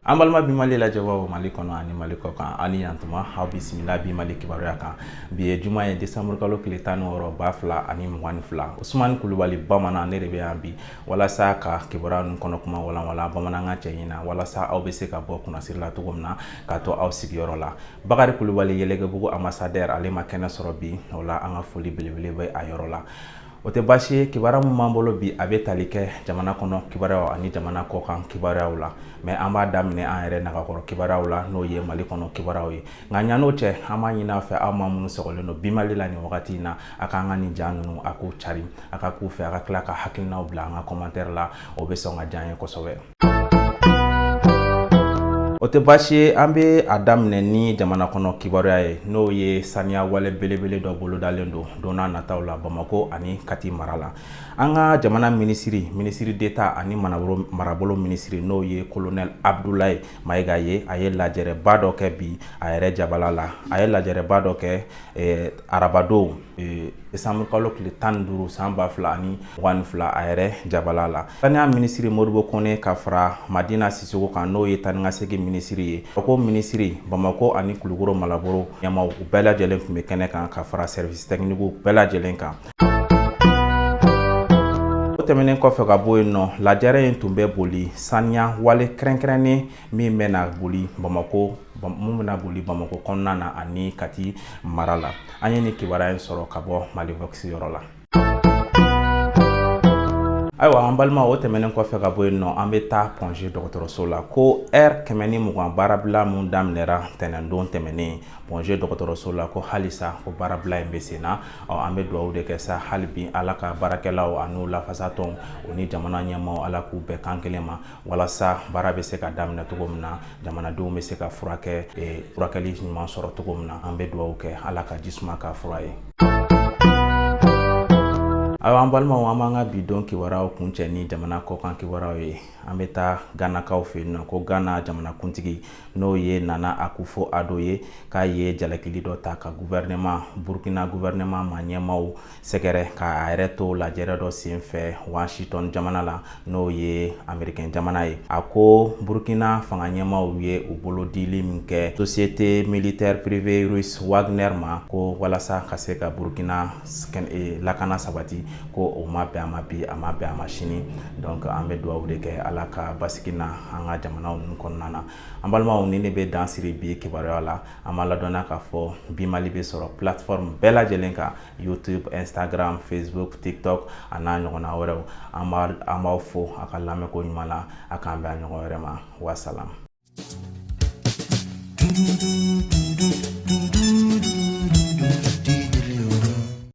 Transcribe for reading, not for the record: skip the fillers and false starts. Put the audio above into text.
An balima Bi Mali lajɛbaaw, Mali kɔnɔ ani Mali kɔ kan, aw ni yantuma. Aw bisimila Bi Mali kibaruya kan. Bi ye juma ye, décembre kalo tile 16, 2022. Usumani Kulubali Bamanan, ne de bɛ yan bi walasa ka kibaruya ninnu kɔnɔ kuma walanwalan bamanankan cɛ ɲin na, walasa aw bɛ se ka bɔ kunnasiri la cogo min na k'a to aw sigiyɔrɔ la. Bakari Kulubali, Yɛlɛkɛbugu ambassadeur, ale ma kɛnɛ sɔrɔ bi. O la, an ka foli belebele bɛ a yɔrɔ la. O tɛ baasi ye. Kibaruya min b'an bolo bi, a bɛ tali kɛ jamana kɔnɔ kibaruyaw ani jamana kɔkan kibaruyaw la, mais an b'a daminɛ an yɛrɛ nagakɔrɔ kibaruyaw la, n'o ye Mali kɔnɔ kibaruyaw ye. Nka ɲan'o cɛ, an b'a ɲini aw fɛ, aw maa minnu sɔgɔlen don Bi Mali la nin wagati in na, a k'an ka nin ja ninnu, a k'u cari, a ka k'u fɛ, a ka tila ka hakilinaw bila an ka commentaire la. O bɛ sɔn ka diya an ye kosɛbɛ. O tɛ baasi ye. An bɛ a daminɛ ni jamana kɔnɔ kibaruya ye, n'o ye saniya wale belebele dɔ bolodalen don don n'a nataw la Bamakɔ ani Kati mara la. An ka jamana minisiri, ministre d'État ani marabolo minisiri, n'o ye colonel Abdoulaye Mayiga ye, a ye lajɛrɛba dɔ kɛ bi a yɛrɛ jabala la. A ye lajɛrɛba dɔ kɛ arabadon, décembre kalo tile 15, san 2022, a yɛrɛ jabala la. Saniya minisiri Modibo Kone ka fara Madina Sisoko kan, n'o ye taa ni ka segin minisiri ye, ko minisiri Bamakɔ ani Kulukoro marabolo ɲɛmaaw, u bɛɛ lajɛlen tun bɛ kɛnɛ kan, ka fara service technique bɛɛ lajɛlen kan. O tɛmɛnen kɔfɛ ka bɔ yen nɔ, lajɛrɛ in tun bɛ boli saniya wale kɛrɛnkɛrɛnnen min bɛna boli Bamakɔ, mun bɛna boli Bamakɔ kɔnɔna na ani Kati mara la. An ye nin kibaruya in sɔrɔ ka bɔ Malivox yɔrɔ la. Ayiwa, an balima, o tɛmɛnen kɔfɛ ka bɔ yen nɔ, an bɛ taa Point G dɔgɔtɔrɔso la, ko heure 120 baarabila mun daminɛra tɛnɛndon tɛmɛnen Point G dɔgɔtɔrɔso la, ko halisa ko baarabila in bɛ sen na. Ɔ, an bɛ dugawu de kɛ sa hali bi, Ala ka baarakɛlaw ani lafasatɔnw, o ni jamana ɲɛmaaw, Ala k'u bɛɛ kan kelen ma, walasa baara bɛ se ka daminɛ cogo min na, jamanadenw bɛ se ka furakɛ, furakɛli ɲuman sɔrɔ cogo min na. An bɛ dugawu kɛ, Ala ka ji suma ka fura ye. Ayiwa, an balimaw, an b'an ka bi don kibaruyaw kuncɛ ni jamana kɔkan kibaruyaw ye. An bɛ taa Ganakaw fɛ yen nɔ, ko Gana jamanakuntigi, n'o ye Nana Akufo Addo ye, k'a ye jalakili dɔ ta ka gouvernement, Burkina gouvernement ma ɲɛmaaw sɛgɛrɛ, k'a yɛrɛ to lajɛrɛ dɔ sen fɛ Washington jamana la, n'o ye Américain jamana ye. A ko Burkina fanga ɲɛmaaw ye u bolo dili min kɛ société militaire privée russe Wagner ma, ko walasa ka se ka Burkina lakana sabati, ko o ma bɛn a ma bi, a ma bɛn a ma sini. Donc an bɛ dugawu de kɛ, Ala ka basigi na an ka jamanaw ninnu kɔnɔna na. An balimaw, ni ne bɛ dan siri bi kibaruya la. An b'a ladɔnniya k'a fɔ Bi Mali bɛ sɔrɔ plateforme bɛɛ lajɛlen kan: YouTube, Instagram, Facebook, TikTok, a n'a ɲɔgɔnna wɛrɛw. An b'aw fo a ka lamɛnko ɲuman la. A k'an bɛn a ɲɔgɔn wɛrɛ ma. Wasalam.